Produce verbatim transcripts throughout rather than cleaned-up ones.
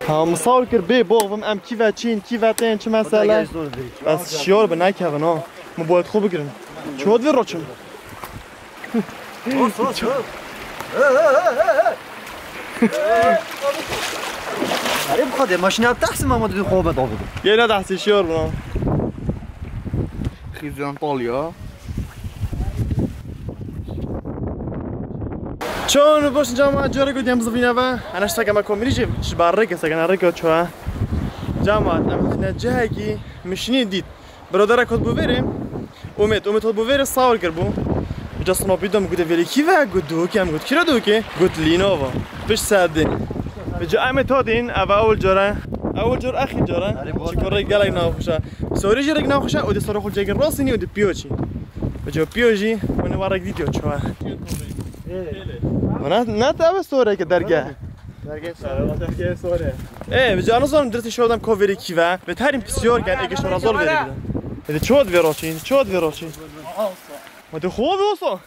Ha, min sawir kir bê bavim, em kî ve çîn, kî ve tên, çi mesele? Bes şiyar bi nekevin ha. Min boyet xwe bigirin. Çi hat vê roçin? Erê bi Xwedê, maşîna bi tehsî mama didî xwe be davî. Yê ne tehsî şiyar bin ha. Xîziyan tal ya. Çon baş cama cara ku dem zivîne ve. Ana ştaka me komîrî jî ji bar rêke sekene rêke ço. Cama em ne cihekî mişnî dît. Birodera kot bu verê. Umêt, Umêt hot bu verê sawir kir bû. Ca snopî dom gute verê kî ve got dûke em got kira dûke got Lînova. Pişt sedê. Ca em tadin eva ewil cara. Ewil car axîr cara. Çiko rêk gelek naxweşa. Sorî jî rêk naxweşa û di soro xwe cegin rastînî û di piyo çî. Vêca piyo jî hûn ê warek dîtiyo çawa. Mana ne te ev e soreke derge. Derge sore. Derge sore. Ê, vêca nizanim dirtî şew dem ko verê kî ve. Ve terim pisiyor gen eke şora zor verê bide. Ede çot vê roçî, çot vê roçî. Ma de xo ve olsa.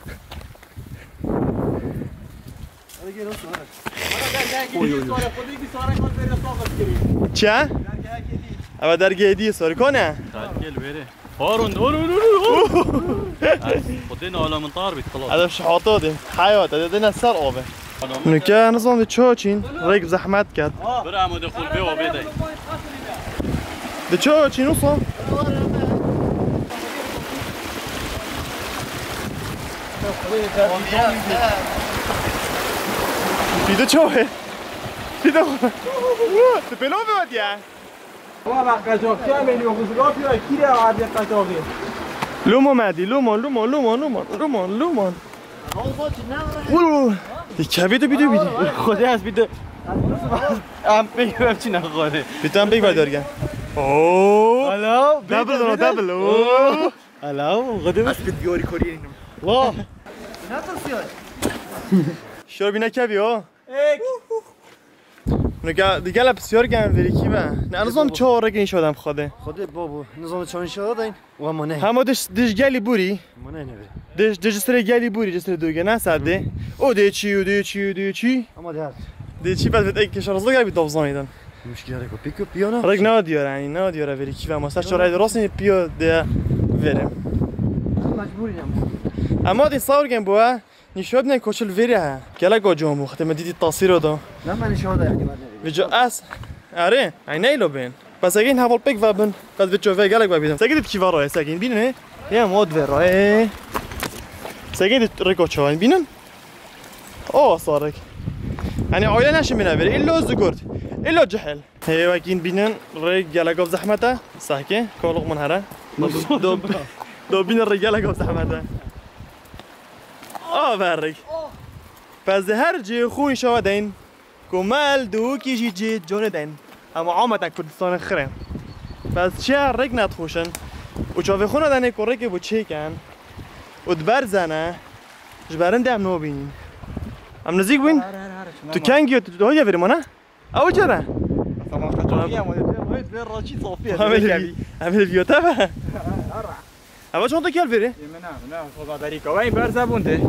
Çe? Eva derge hediye sorî kone? Gel verê. Harun, dur, dur, dur, dur. Xwedê nala min tar bît, xelas. Ede şihato de, heyat, ede dene ser ave. Nuke nizam de ço çîn, rêk zehmet ket. Bir amo de xulbe ave de. De ço çîn usa? Pîde ço he? Pîde xo. Tu pêlo ve diye. Wala qaçaxçı em êlî xwe zilafî ve kîre ardê qaçaxî. Lumo Medî, lumo, lumo, lumo, lumo, lumo, lumo. Ulu. Kevî de bîdî bîdî. Xwedê ez bîdî. Em pê em çi nexware. Bîdî em pê ver dergen. Oo. Hello. Double, double. Oo. Hello. Xwedê. Ez bîdî yorî korî. Wah. Şor bîne kevî o. Ek. Nuka digela pisiyor gen verî kî ve. Ne nizam ço rek inşa dem xwedê. Xwedê babo, nizam ço inşa deyn. Wa ma ne. Hema diş, diş gelî burî. Ma ne ne be. Diş, diş sirê gelî burî, diş sirê dûge ne sade. O de çi, o de çi, o de çi. Ama de her. De çi bes vet ek şarazlı gel bir dobzanîdan. Muşkila reko pik piyona. Rek ne diyor yani, ne diyor verî kî ve ama sen şorayı rosini piyo de verim. Mecbur ya. Ama de sawir gen bu ha. Nîşo bine koçil vêrê he. Gelek o cihomû xitê me dîdî tasîro da. Ne me nîşo da yani var ne? Vêca ez. Erê, ay neylo bên. Bes egin heval pek ve bin. Bes vêço ve gelek ve bîdim. Segin dip kî var o, segin bînin ê. Ya mod ver o ê. Segin dip reko çawa bînin. O sarık. Yani aile neşin bine ver. İllo zugurt. İllo cehil. Hê wekîn bînin rê gelek zehmet e. Sehkê, koluk min here. Do, do, do bînin rê gelek zehmet e. Aferik. Pez di her cihê xwe înşawa deyn. Ku me el di wikî jî cihê conê deyn. Hema amete Kurdistanê xirê. Pez çiya rêk nedixweşin. Û çavê xwe nedenê ku rêkê bo çêkin. Û diberzene. Ji berindê em nobînin. Em nizîk bûyn. Her, her, her, şuna Tu bak. Kengî, tu hoya verî mana? Ew cara? Tamam, kaçak ya, ama evet, ver raçi sofiye. Hemen bir, hemen bir yota be. Ara. Ama çanta gel veri. Yemin ha, ne, soda derika. Vay berze bunde.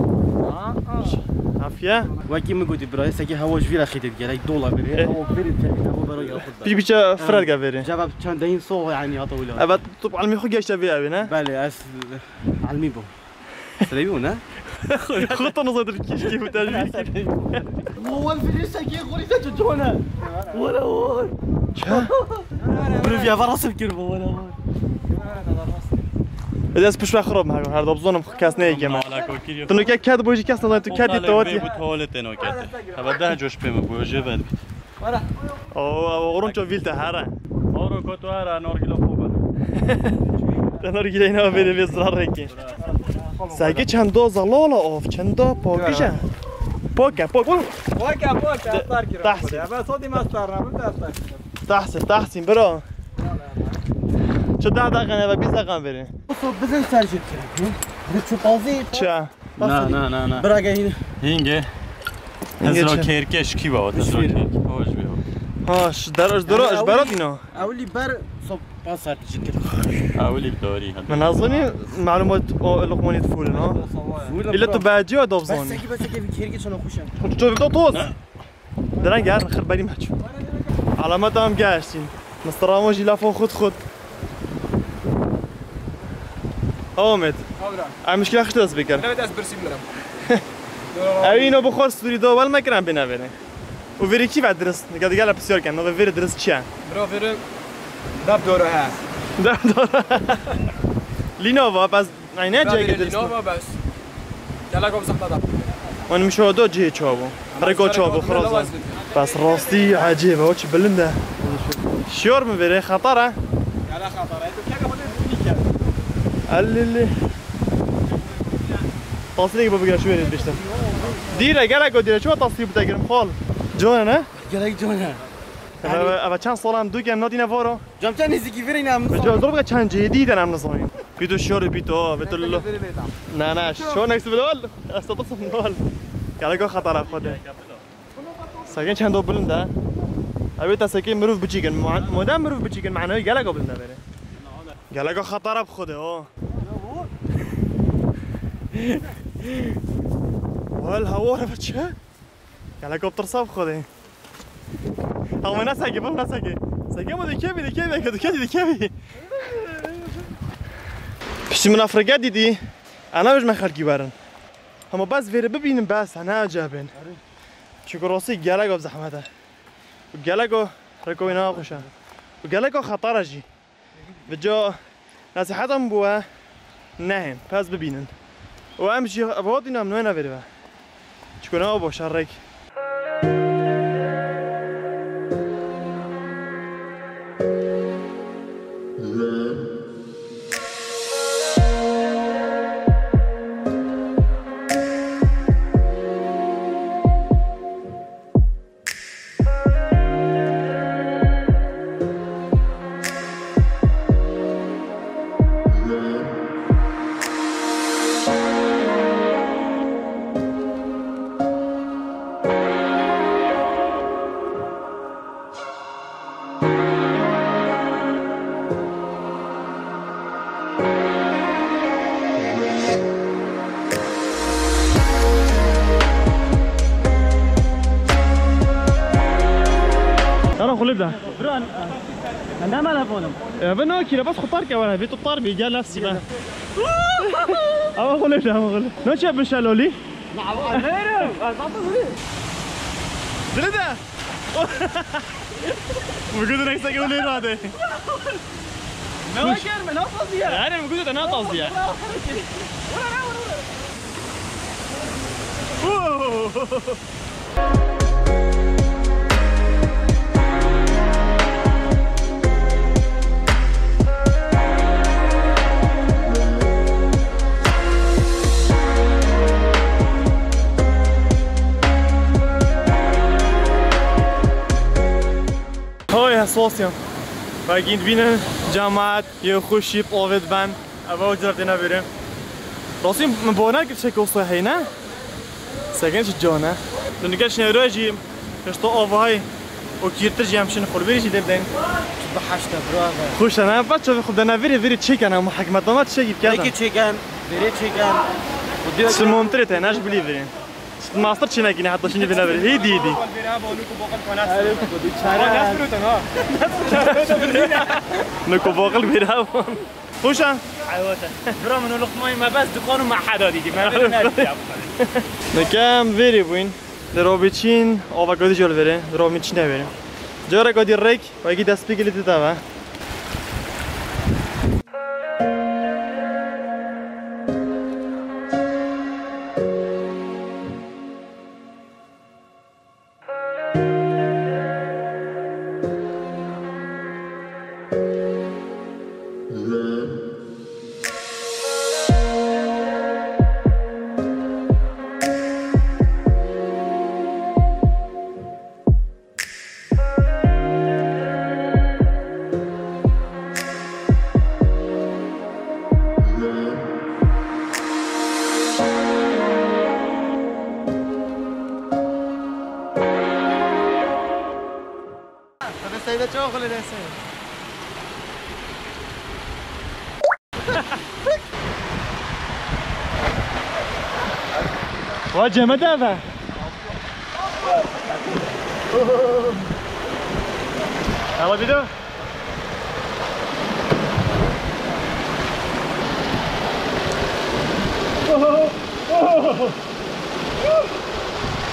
Afiye. Wekî min gotî bira, sekî hewa ji vî re xîtê digerek dola veri. Eh. Hewa veri tevî hewa bera ya xwe. Bir biçe Fred gel veri. Cevap çendeyin so yani hata wila. Evet, top almi xwe geçte vê evê ne? Belê, ez almî bûm. Sirê wî ne? Xwe tanizantir kîşkî bi te jî. Wal filî sekê xwî te tu cone. Wala wal. Çi? Bunu bir ava rasim kir bu wala wal. Ez pişme xirab me her dab zonim kes ne yekeme. Tu nuke ked boji kes nazan tu kedi tawati. Bu tuvalete no kedi. Hava daha coş pê mi bu je ben. O, o, oron ço vîl te here. Oro ko tu here, norgila xo be. Te norgila ina vê de vê zirareke. Sagi çend do zalala of, çend do pokije. Poke, pok. Poke, poke, astar kira. Tahsin. Ya ben sodi mastar na, bu da astar kira. Tahsin, Tahsin, bro. Çi da da gane ve biz de gan verin. So bizim serjit kira. Bu çok azı. Çi? Na, na, na, na. Bira gehîn. Hînge. Hînge hezra çi? Kêrkeş kî bawa, hezra kêrkeş. Hoj bi. Ha, şu der, şu der, şu berat ino. Ewlî ber so pas saet jî kir. Ewlî darî, hadi. Min nazanî malumat o Luqmanî fûl, ha? Fûl, ile bira. Tu bacî o dobzanî. Bes ki, bes ki bir kêrkeş ona xuşa. Tu çocuk da toz. Deren gel, xir berî me çû. Alameta em geştîn. Mister Ramo jî lafo xut xut. Awa Ahmet. Abra. Em mişkila xişt dest bikin. Evet, ez birsî birim. Ew îno bi xwe stûrî do wel mekirin bêne vêrê. Û vêrê kî ve dirist? Nika digel pisyar ken, navê vêrê dirist çi ye? Bira vêrê dev doro he. Dev doro. Lînova, bes, ay ne Bira cihekî vêrê dirist? Lînova bes. Gelek ev zehmet e. Wan mişo do cihê çawa bû? Rêko çawa bû, xiraza. Bes rastî ecêb e, o çi bilind e. Şiyor mu vêrê? Xetar e? Gelek xetar e. Tu keke xwe dê bînî ke. Elli elli. Tasîrek bibigire şu wêrê dibiştin. Dîre, gelek o dîre. Çawa tasîr bitekirim, xal? Cone ne? Gelek cone. Eve, eve çend sala em dû kem nadîne varo? Cam çend nêzîkî vêrê ne em Bi nizanîn. Cem zor bike çend cihê dî de em nizanîn. Pîto şor pîto, ve tu lo. Vêrê vêrê tam. Na, na, şor next level. Esta tu level. Gelek o xetara xwe de. Sekin çendo bilind e. Ew ta sekin mirov biçîkin. Ma-, modern mirov biçîkin, manewî gelek o bilind e vêrê. Gelek o xetara bi xwe de, o. Wel, hawar ve çi? Gelek o tirsa bi xwe de. Ama ne seke, bak ne seke. Seke mi dikevî, dikevî, dikevî, dikevî. Piştî min Afrika dîtî, ana bêjme xelkî werin. Ama bes vêrê bibînin bes, ne acebin. Çünkü rastî gelek o zehmet e. Gelek o rêko wî ne xweş e. Gelek o xetar e jî. Bi ca nesîheta min bo we nehên, pez bibînin. Û em jî ev hatîne em nayêne vêrê ve. Çiko ne baş e rêk. Yara xulib da. Bro, ben, ben de mala fonum. E, ben o kira bas xutar ke wala, bir tutar bir gel nefsi ben. Ama xulib da, ama xulib. Ne çe bin şaloli? Dile de. Bugün de neyse ki öyle herhalde. Ne var gelme, nasıl diye? Yani bugün de ne ataz diye? Hay, sosya. Vegîn dibînin cemaat yê xweşî bi avê diben. Ev o cira têne vêrê. Rastî min bawer nekir çek olsa heyne. Segen çi can e. Dûnike şinê re jî hişta avahî û kîrtir jî em şin xurvîrî jî dê bidin. Bi heşte bira ve. Xweş e ne? Bes çavê xwe dene vêrê, vêrê çêkene, ama hikmeta me tiştekî bikene. Peki çêken, vêrê çêken. Çi montirê te ne ji bilî vêrê. Master çênekîne heta şimdi bine vêrê. Hêdî hêdî. Nuko boqil bêra. Xweş e? Bira min û Luqmanî me bes dixwanin me heda dîtî. Me vêrê nedîtî ya. Nekem vêrê bûyn. Li Robî çîn, avakadî jî li vêrê. Li Robî çîn ne vêrê. Carekadî rêk, wekî destpêkê lê dide ve. Hadi seyde çok öyle dersin. Vay Cemil abi. Ama bir de.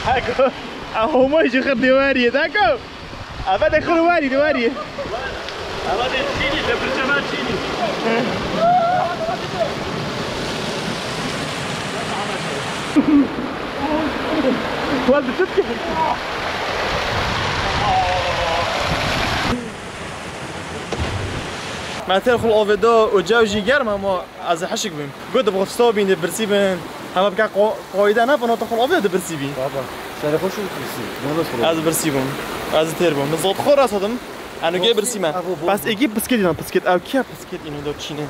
Heko. A Homo jî xir dêwariyê, dako. Ava de xir warî, dêwariyê. Ava de çînî, de pirçema çînî. Wal bi tut. Me têr xul avê da û cew jî germ, hema ez ê hişk bim. Got, dibixwe stop bîn, dê birsî bin. Hema bike qo-, qoyde ne, bino te xul avê dibirsî bî. Baba, serê xwe şû birsî. Ne bes xwe. Ez birsî bûm. Ez têr bûm. Min zot xwe rast hatim. Eno gê birsî me. Bes êkî pisket înan, pisket. Ew kiya pisket îno da çîne?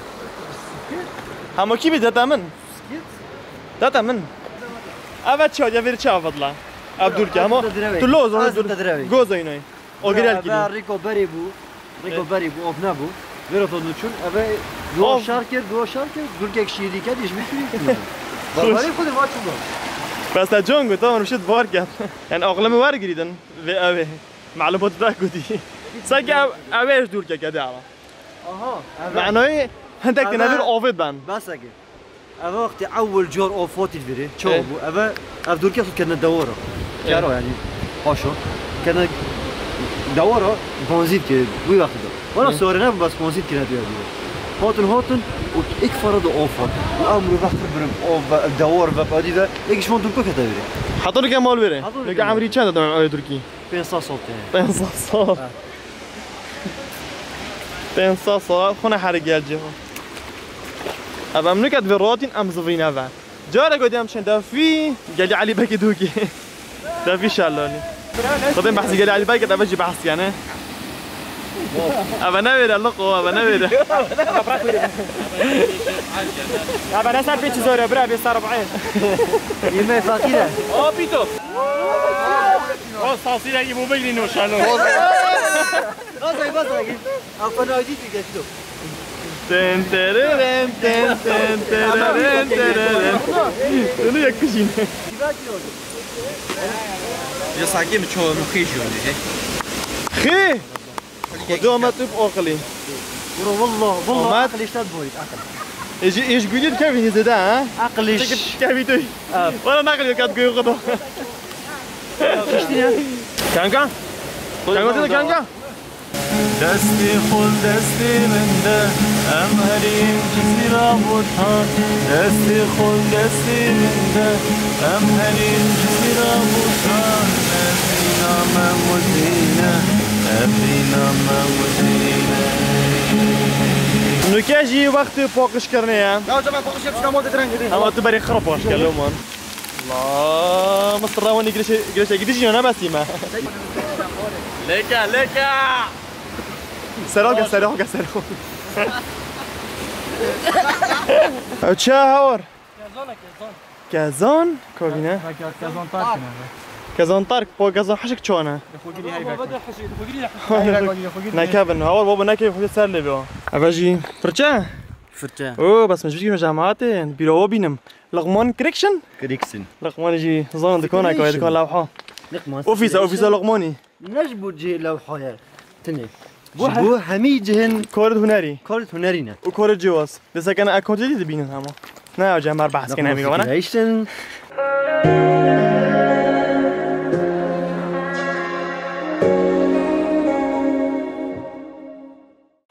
Hema kî bî dete min? Dete min. Eve çi ya vêr çi avadla? Ev dûr ki, hema tu loz, goza înoy. O girel kî. Rîko berê bû. Rîko berê bû, of nebû. Vêro to nûçûn, eve duwa şar kir, duwa şar kir, dûrkek şîrî kir, îş bikirî. Barbarê xwe de va çû. Bes te con got, tamam, şit bar kir. Yani aklımı var girîdin ve eve. Malumat da gotî. Sanki ev, ev ê ji dûrkeke de ama. Aha, eve. Manayê hindek têne vir avê ben. Bes eke. Eve wextê ewil car av hatî virê, çawa bû? Eve, ev dûrkek xwe ketine dewara. Kera yani, paşa. Ketine dewara, banzî dikê, wî wextê de. Wala sore nebû, bes banzî dikine diye diye. Hatin, hatin, û êk fara da av hat. Û ew mirov vextir birin, av ve, dewar ve, padî ve, êk ji van dûrko kete virê. Heta nûke mal virê. Heta nûke. Nûke emrî çend e, demem, ew dûrkî? Pênc sed sal tê. Pênc sed sal. Ha. Pênc sed sal, xwe ne herî gel cihê xwe. Ev em nûke divê rotin em zivîne ve. Carek got em çend defî Gelî Elî Bekê dûkî. Defî şelanî. Xwedê behsî Gelî Elî Bekê, eve jî behs kene. Eve ne vêre, liqo, eve ne vêre. Ya ben ne ser pêçî zor e, bira, bê ser reb'ê. Yemeği fakire. Apito. O sasî rengî bû bigirîn û şelo. Bazay, bazay. Afa naydî ki geçti. Ten tereren, ten, ten tereren, tereren. Bunu yakışın. Ji sakê min çawa min xêj jî xê. Xwedê Ahmet û aqilî. Bro, wallah, wallah, Ahmet. Aqil îşte boyut, aqil. Ê ji, ê ji gulî dikevî zêde, ha? Aqil îş. Dikevî tu. Wala naqil yok, at guyu xweda. Kanka? Kanka, dedi kanka? Destê xwe li destê min de, em herîn Cizîra Botan. Destê xwe li destê min de, em herîn Cizîra Botan. Ev bîna me muzîne, ev bîna me muzîne. Nûke jî wextê paqijkirinê ye. Ya, cema paqij yap, şuna mode direng gidin. Ama tu berê xira paqij kir, Loman. La, Mısır Ravani güreşe, güreşe gidişi yöne basayım ha. Leka, leka. Seroga, seroga, seroga. Ew çi hawar? Kezan e, kezan. Kezan? Kovine? Kezan tark ne? Kezan tark, po kezan hişik çone. Xwe girî heyvek. Nekevin, hawar baba nekevin, xwe ser lê be. Eve jî firçe? Firçe. Oo, bes min ji bîr cemaatê, bîrowo bînim. Luqman Krikşin? Kriksin. Luqman jî zan dikona kayê dikon lewha. Luqman Ofîsa, ofîsa Krikşin. Luqmanî. Ne ji bo cihê lewhaya tinê. Ji bo hemî cihên korê hunerî. Korê hunerî ne. Û korê cihaz. Dê sekene ek korê dî dibînin hema. Ne ya cem her behs kene hemî wana. Kriksin.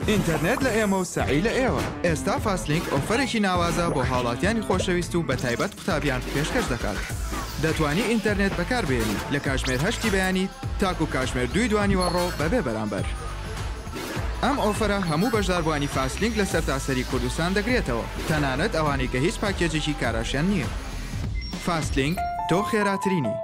ئینتەرنێت لە ئێمە و سەعی لە ئێوە. ئێستا فاستلینک ئۆفەرێکی ناوازە بۆ هاوڵاتیانی خۆشەویست و بە تایبەت قوتابیان پێشکەش دەکات. دەتوانی ئینتەرنێت بەکاربهێنی لە کاتژمێر هەشتی بەیانی تاکو کاتژمێر دووی دوانیوەڕۆ بەبێ بەرامبەر. ئەم ئۆفەرە هەموو بەشداربووانی فاستلینک لە سەرتاسەری کوردستان دەگرێتەوە، تەنانەت ئەوانەی کە هیچ پاکێجێکی کاراشیان نییە. فاستلینک، تۆ خێراترینی.